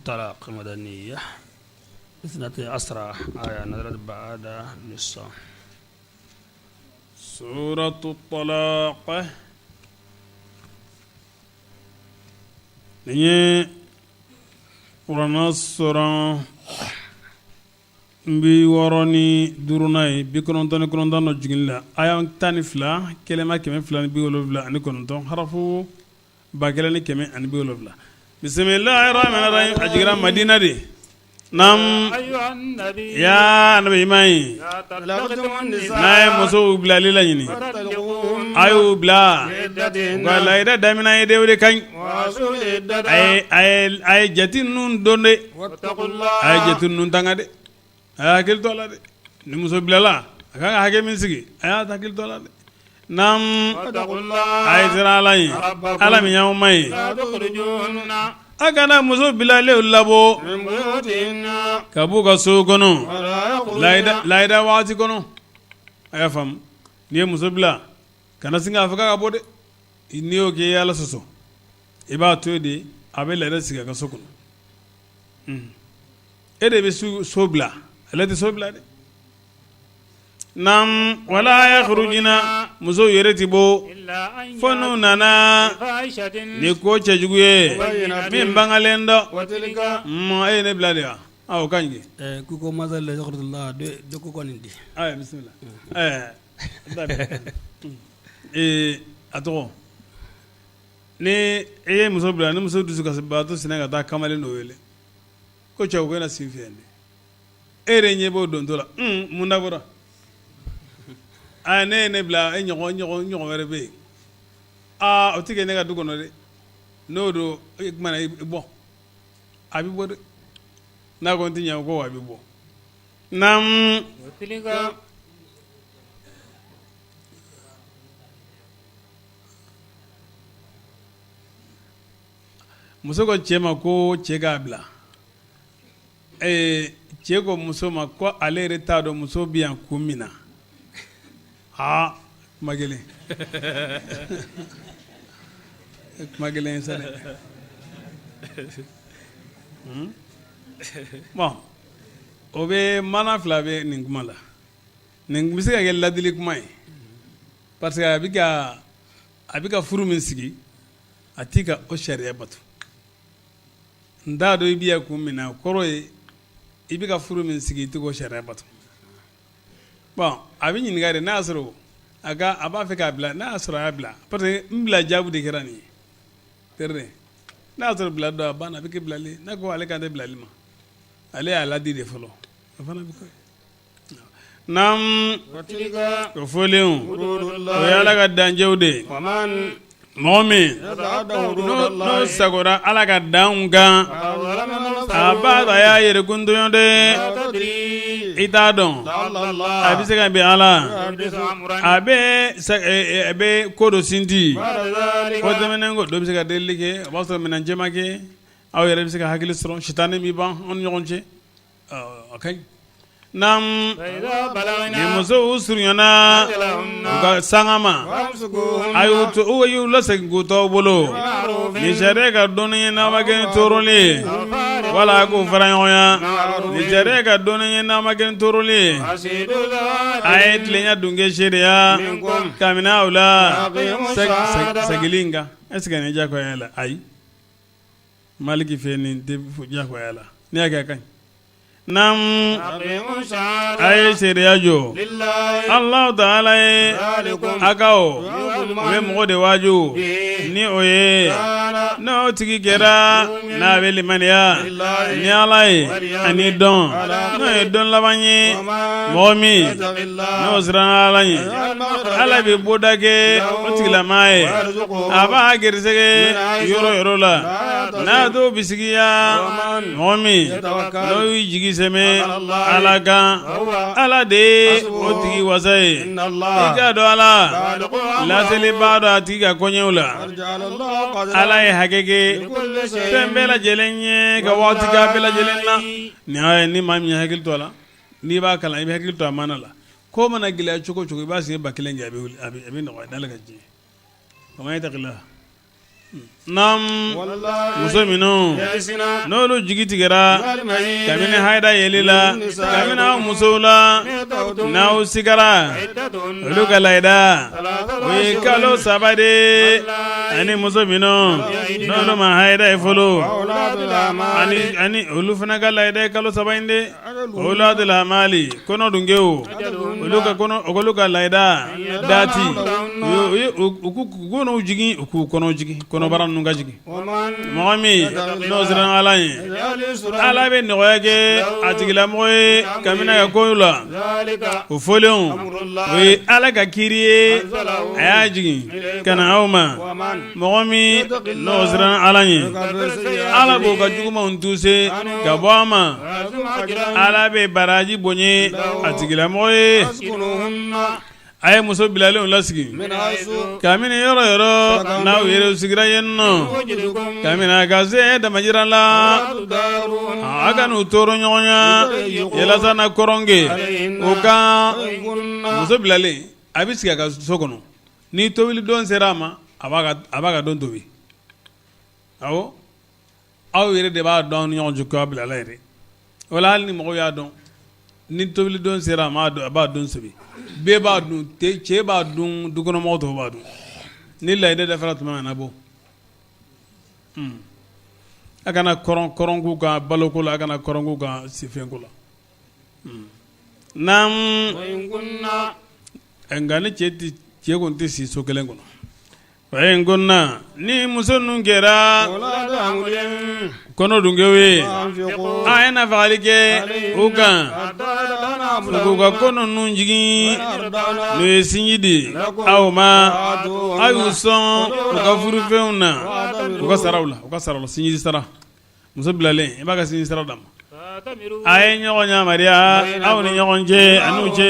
الطلاق مدنية 12 آية نزلت بعد النساء. سورة الطلاق nin ye kuranɛ suran 65nan ye, 99 nɔ jiginni la, aya 12, kelema 279, harafu 1170. Bisimilahi rahmani rahim. A jiginna Madina de. Naam, ya nabi ɲuman ye, n'a ye musow bilali laɲini, a y'u bila u ka layida daminɛ ye de, o de ka ɲi. A ye jate ninnu dɔn dɛ, a ye jate ninnu tanga dɛ, a y'a hakili to a la dɛ. Ni muso bilala, a kan ka hakɛ min sigi, a y'a hakili to a la dɛ. Naam, a ye siran Ala ɲɛ, Ala min y'aw ma ye. A kana muso bilalenw labɔ ka b'u ka so kɔnɔ layida waati kɔnɔ. A y'a faamu, n'i ye muso bila, kana sin k'a fɔ k'a ka bɔ dɛ. N'i y'o kɛ, i ye Ala sɔsɔ. I b'a to yen de, a bɛ layida sigi a ka so kɔnɔ. E de bɛ so bila, ale tɛ so bila dɛ. Naam, wala yakhrujna, musow yɛrɛ tɛ bɔ fo n'u nana ni ko cɛjugu ye min bangalen dɔ. E ye ne bila de wa? O ka ɲi. K'u ko masa la dɔ ko nin di. Bisimila. A tɔgɔ, ni e ye muso bila, ni muso dusu kasibaatɔ sinna ka taa kamalen dɔ wele ko cɛw ko na sin fi e yɛrɛ ɲɛ b'o dontɔ la, mun dabɔra? Aa, ne ye ne bila, e ɲɔgɔn ɲɔgɔn wɛrɛ bɛ yen. Aa, o tɛ kɛ ne ka du kɔnɔ dɛ. N'o don, e kumana, i bɔ, a bɛ bɔ dɛ. N'a ko n tɛ ɲɛ, ko a bɛ bɔ. Naamu, muso ko cɛ ma ko cɛ k'a bila. Cɛ ko muso ma ko ale yɛrɛ t'a dɔn muso bɛ yan kun min na. Aa, kuma gɛlɛn, kuma gɛlɛn sa dɛ. Bon, o bɛ maana fila bɛ nin kuma la. Nin bɛ se ka kɛ ladili kuma ye, parce que a bɛ ka furu min sigi, a t'i ka o sariya bato. N t'a dɔn i bɛ yan kun min na, kɔrɔ ye i bɛ ka furu min sigi, i tɛ k'o sariya bato. Bon, a bɛ ɲininka de, n'a y'a sɔrɔ a ka a b'a fɛ k'a bila, n'a y'a sɔrɔ a y'a bila, parce que n bila jaabi de kɛra nin ye terire. N'a y'a sɔrɔ bila don, a banna, a bɛ kɛ bilali. N'a ko ale kan tɛ bilali ma, ale y'a ladi de fɔlɔ, o fana bɛ kɛ. Naam, o fɔlen, o ye Ala ka dancɛw de ye. Mɔgɔ min n'o sagora Ala ka danw kan, a b'a a y'a yɛrɛkun tɔɲɔ dɛ. I t'a dɔn, a bɛ se ka bɛn Ala a bɛ ko dɔ sinti o tɛmɛnen kɔ, dɔ bɛ se ka delili kɛ, o b'a sɔrɔ minɛn cɛ ma kɛ, aw yɛrɛ bɛ se ka hakili sɔrɔ, sitanɛ bɛ ban aw ni ɲɔgɔn cɛ. O ka ɲi. Naam, ni musow surunyana u ka sanga ma, a y'u to, u y'u lasegin k'u t'aw bolo ni sariya ka dɔnni ye, n'a ma kɛ ni tɔɔrɔli ye, wala k'u fara ɲɔgɔnya ni sariya ka dɔnni ye, n'a ma kɛ ni tɔɔrɔli ye, a ye tilenya dunke seereya kabini aw la segili in kan. Est ce que nin diyagoya la? Ayi, Maliki fɛ nin tɛ diyagoya la. N'i y'a kɛ, a ka ɲi. Naam, a ye seereya jɔ Alahu taala ye. A ka o bɛ mɔgɔ de waaju ni o ye, n'o tigi kɛra n'a bɛ limaniya ni Ala ye ani don, n'o ye don laban ye. Mɔgɔ min n'o siranna Ala ɲɛ, Ala bɛ bɔda kɛ o tigilamaa ye, a b'a gɛrɛsɛgɛ yɔrɔ yɔrɔ la n'a t'o bisigiya. Mɔgɔ min n'o y'i jigi sɛmɛ Ala kan, Ala de ye o tigi wasa ye. I k'a dɔn Ala laselibaa don a tigi ka koɲɛw la. Ala ye hakɛ kɛ fɛn bɛɛ lajɛlen ye ka waati k'a bɛɛ lajɛlen na. Nin y'a ye, ni maa min ye hakili to a la, n'i b'a kalan, i bɛ hakili to a maana la. Ko mana gɛlɛya cogo cogo, i b'a sigi 1000 kɛ, a bɛ nɔgɔya n'Ala ka diɲɛ. O ma ye la. Naam muso minnu n'olu jigi tigɛra kabini hayida yeli la kabini aw musow la n'aw sigara olu ka layida o ye kalo saba de ani muso minnu n'olu ma hayida ye fɔlɔ ani olu fana ka layida ye kalo saba in de ulatul ahmali kɔnɔ dungew olu ka olu ka layida dati u k'u kɔnɔw jigin u k'u kɔnɔ jigin kɔnɔbara ninnu ka jigin mɔgɔ min n'o siran ala ɲɛ ala bɛ nɔgɔya kɛ a tigilamɔgɔ ye kabini a ka kow la o fɔlenw o ye ala ka kiri ye a y'a jigin ka na aw ma mɔgɔ min n'o siran ala ɲɛ ala b'o ka jugumanw tuse ka bɔ a ma ala bɛ baraji bonya a tigilamɔgɔ ye a ye muso bilalenw lasigi kabini yɔrɔ yɔrɔ n'aw yɛrɛ sigira yen nɔ kabini a ka se damajira la a kan'u tɔɔrɔ ɲɔgɔnya yalasa na kɔrɔnge o kan muso bilalen a bɛ sigi a ka so kɔnɔ ni tobili don sera a ma a b'a ka don tobi awɔ aw yɛrɛ de b'a dɔn ni ɲɔgɔn cɛ k'a bilala yɛrɛ wala hali ni mɔgɔw y'a dɔn ni tobili don sera a b'a don tobi bɛɛ b'a dun cɛ b'a dun dukɔnɔmɔgɔw tɔw b'a dun ni layidu dafara tuma min na bɔ a kana kɔrɔn k'u kan baloko la a kana kɔrɔn k'u kan sifɛnko la naamu nka ni cɛ cɛ kɔni tɛ si so kelen kɔnɔ wa in kunna ni muso ninnu kɛra kɔnɔ dungew ye a ye nafagali kɛ u kan k'u ka kɔnɔ ninnu jigin n'o ye sinji di aw ma aw y'u sɔn u ka furufɛnw na u ka saraw la u ka sara la sinji sara muso bilalen i b'a ka sinji sara d'a ma a ye ɲɔgɔn yamaruya aw ni ɲɔgɔn cɛ an'u cɛ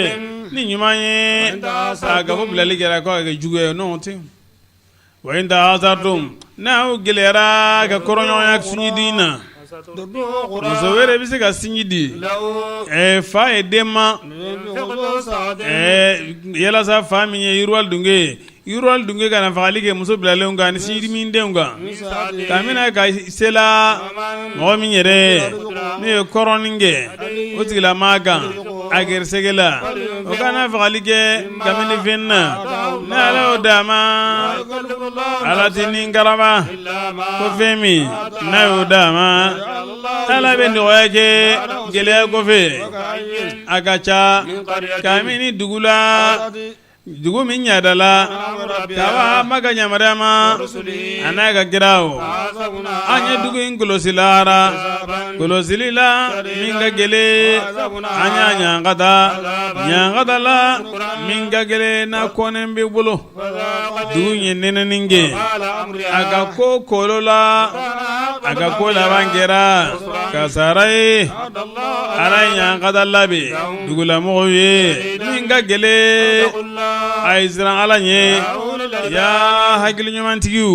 ni ɲuman ye a gafo bilali kɛra k'a kɛ juguya ye n'o tɛ wa in ta'asartum n'aw gɛlɛyara ka kɔrɔɲɔgɔnya sinji di na muso wɛrɛ bɛ se ka sinji di fa ye den ma yalasa fa min ye yiriwali dunge ye yiriwali dunge ka nafagali kɛ muso bilalenw kan ni sinji min denw kan kabini ka se la mɔgɔ min yɛrɛ n'o ye kɔrɔnni kɛ o tigilamaa kan a gɛrɛsɛgɛ la o ka nafagali kɛ kabini fɛn na ni ala y'o d'a ma ala tɛ ni karaba ko fɛn min n'a y'o d'a ma ala bɛ nɔgɔya kɛ gɛlɛya kɔfɛ a ka ca kabini dugu la dugu min ɲadala ka ban a ka yamaruya ma a n'a ka kiraw an ye dugu in kɔlɔsi lahara kɔlɔsili la min ka gɛlɛn an y'a ɲangata ɲangata la min ka gɛlɛn n'a kɔnnen bɛ bolo dugu ye nɛnɛni kɛ a ka ko kolo la a ka ko laban kɛra kasara ye ala ye ɲangata labɛn dugulamɔgɔw ye min ka gɛlɛn a ye siran ala ɲɛ ya hakili ɲumantigiw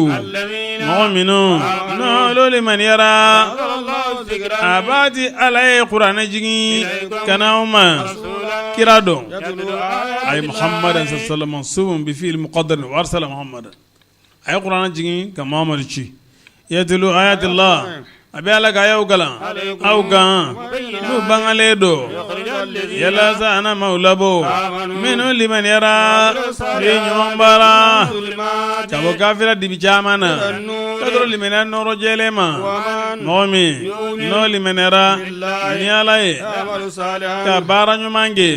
mɔgɔ minnu n'olu limaniyara a b'a di ala ye kuranɛ jigin ka na aw ma kira dɔn a ye muhamadan sallam mansubun bi fi'il muqaddar wa arsala muhamadan a ye kuranɛ jigin ka Muhamadu ci yatlu ayatillah a bɛ ala ka ayaw kalan aw kan n'u bangalen don yalasa a na maaw labɔ minnu limaniyara u ye ɲuman baara ka bɔ kafira dibi caman na ka sɔrɔ limaniya nɔɔrɔ jɛlen ma mɔgɔ min n'o limaniyara ni ala ye ka baara ɲuman kɛ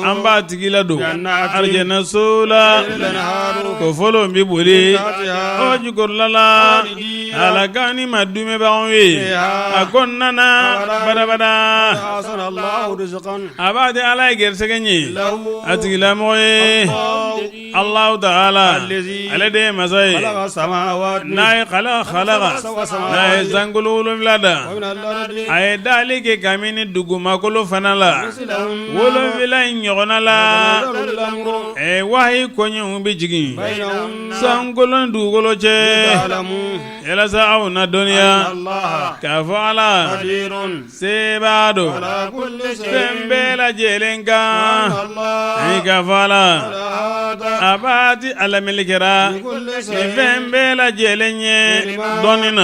an b'a tigi ladon alijana so la kɔfolo bɛ boli o jukɔrɔla la ala ni ma duumɛbagaw ye a kɔnɔna na badabada a b'a di ala ye gɛrɛsɛgɛ ɲɛ a tigilamɔgɔ ye Alahu taala ale de ye masa ye n'a ye Khalaqa n'a ye sankolo wolonwula da, a ye dali kɛ kabini dugumakolo fana la wolonwula in ɲɔgɔnna la, ɛ wahayi koɲɛw bɛ jigin sankolo ni dugukolo cɛ yalasa aw na dɔnniya k'a fɔ Ala sebaa don fɛn bɛɛ lajɛlen kan ani k'a fɔ Ala a baati a lamelekera ni fɛn bɛɛ lajɛlen ye dɔnni na.